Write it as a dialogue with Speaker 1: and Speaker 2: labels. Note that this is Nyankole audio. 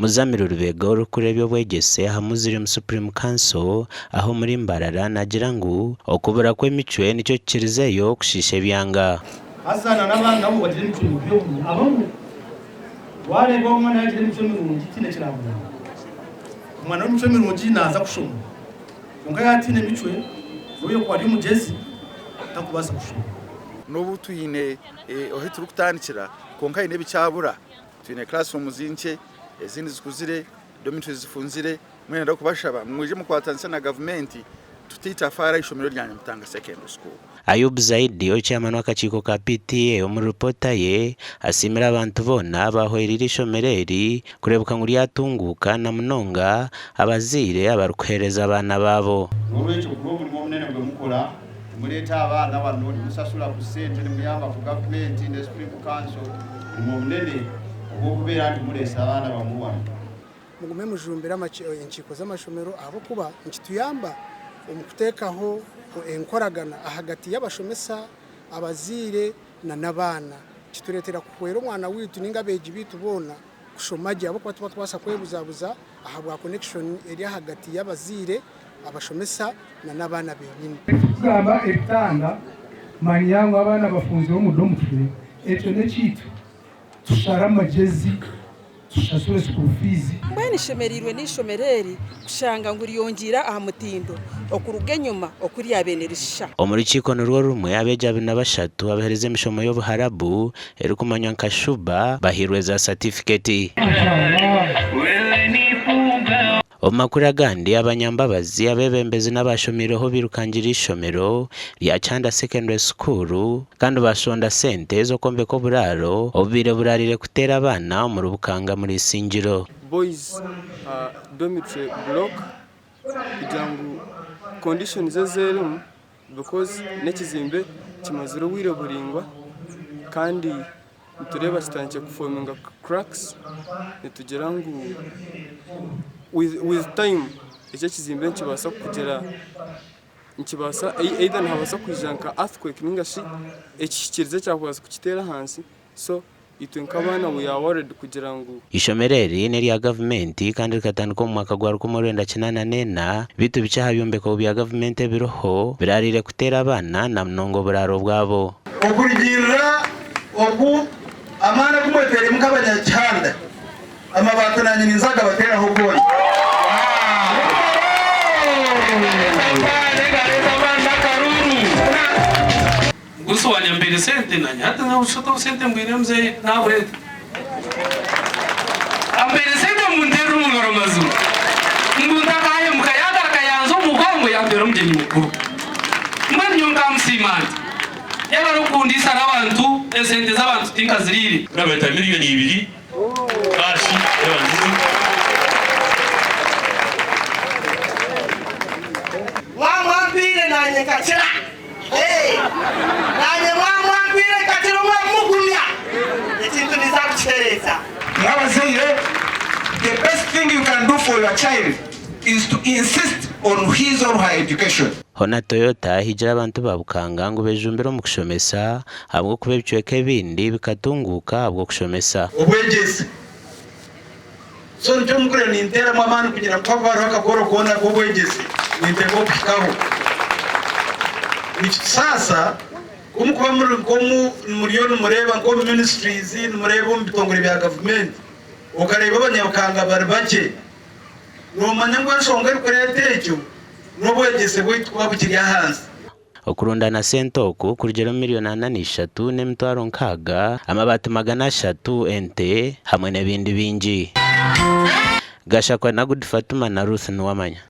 Speaker 1: Muzamiru Lubega orikukurira eby'obwegyese aha Muslim Supreme Council aha omuri Mbarara naagira ngu okubura kw'emicwe nikyo kikirizeyo kushiisha ebyanga.
Speaker 2: Haza na n'abandi nabo bagira emicwe mibi obumwe. Abamwe waareeba omwana yaagira emicwe mirungi tihaine ekiraamurema. Omwana w'emicwe mirungi naaza kushoma kwonka yaaba ataine micwe n'obu yakuba ari omugyezi takubaasa kushoma.
Speaker 3: N'obu twine ahu turikutandikira kwonka haine ebikyabura. Twine classrooms nkye, ezindi zikuzire, dormitories zifunzire, mbwenu nda kubashaba ngu mwije mukwatanise na gavumenti tute itafaari aha ishomero rya Nyamutanga Secondary School.
Speaker 1: Ayub Zaidi ori chairman w'akakiiko ka PTA omuri ripoota ye asiimire abantu boona abahwereire eishomero eri kureebeka ngu ryatunguuka na munonga abazaire abarikuheereza abaana baabo.
Speaker 4: N'olwekyo kuba omurimo omunene gwe mukora, nimureeta abaana bano, nimusasura ku sente, nimuyamba ku gavumenti ne Supreme Council, omurimo munene ogw'okubeera nti mureese abaana bamwe wano.
Speaker 5: Mugume mujumbire enkiiko z'amashomero ahabw'okuba nikituyamba omu kuteekaho enkoragana ahagati y'abashomesa, abazaire n'abaana. Kitureetera kuhwera omwana waitu nainga abeegi baitu boona kushoma gye ahabw'okuba tuba twabaasa kwebuzabuza ahabwa connection eri ahagati y'abazaire, abashomesa n'abaana benyini.
Speaker 6: Tikugamba ebitanda manya ngu abaana bafunzire omu dormitory, ekyo n'ekyaitu. Tushare amagyezi tushashure school fees.
Speaker 7: Mbwenu nshemereirwe n'eishomero eri kushanga ngu ryongyeire aha mutindo okuruga enyima oku ryabaire nirishusha.
Speaker 1: Omu rukiiko nirwo rumwe, abeegi 23 abaheereza emishomo y'Obuharabu erikumanywa nka Shuba bahairwe za satifiketi. Omu makuru agandi, abanyambabazi, abeebembezi n'abaashomiireho bairukangira eishomero rya Kyanda Secondary School kandi baashonda sente z'okwombeka oburaaro obubaire buraariire kuteera abaana omuri Bukanga omuri Isingiro.
Speaker 8: Boys Dormitory Block kugira ngu conditions ezi erimu because n'ekizimbe kimazire obwire buraingwa kandi nitureeba kitandikire kufominga cracks nitugira ngu with time eki ekizimbe nikibaasa kugira nikibaasa either nihabaasa kwija nka earthquake ninga shi ekihikirizi ekyakubaasa kukiteera ahansi so itwe nk'abaana we are worried kugira ngu.
Speaker 1: Eishomero eri n'erya gavumenti kandi rikatandika omu mwaka gwa 1984 beitu bikye aha byombeko bya gavumenti ebiriho biraariire kuteera abaana na munonga oburaaro bwabo.
Speaker 9: Okurugiirira oku amaani agu mweteiremu nk'abanyakihanda, amabaati naanye ninza kugabateeraho goona.
Speaker 10: Gusi wanyambeire sente nanye hati nyowe obusente mbwine mzei nabureeta. Ampeire sente ngu nterere omu ngaro mazima ngu ntakahemuka yagaruka yanza omu mugongo yampeera omugyenyi mukuru. Mbwenu nyowe nkamusiima nti yebare okundiisa n'abantu esente z'abantu tinkaziriire.
Speaker 11: Nabaita miriyoni ibiri kaashi y'abandizi.
Speaker 12: Mwamwampiire naanye nkakira. Naanye mwamwampiire nkakira omwamugumya. Ekintu ninza kukitereeza.
Speaker 9: Nk'abazaire, the best thing you can do for your child is to insist on his or her education.
Speaker 1: Hoona Toyota ehigire abantu ba Bukanga ngu bejumbire omu kushomesa ahabw'okuba ebicweka ebindi bikatunguuka ahabw'okushomesa.
Speaker 9: Obwegyese. So nikyo mukure ninteeramu amaani kugira ngu hakuba hariho akakoro koona ak'obwegyese ninteekwa okuhikaho. Nikitusaasa ku mukuba muri nk'omu muriyo nimureeba nk'omu ministries, nimureeba omu bitongore bya gavumenti okareeba abanyabukanga bari bakye. Noomanya ngu enshonga erikureeta ekyo n'obwegyese bwaitu kuba bukiri ahansi.
Speaker 1: Okurundana sente oku kurugire omu miriyoni 43 n'emitwaro 60, amabaati 300, ente hamwe n'ebindi bingi. Gashakwa na Good Fatuma na Ruth Nuwamanya.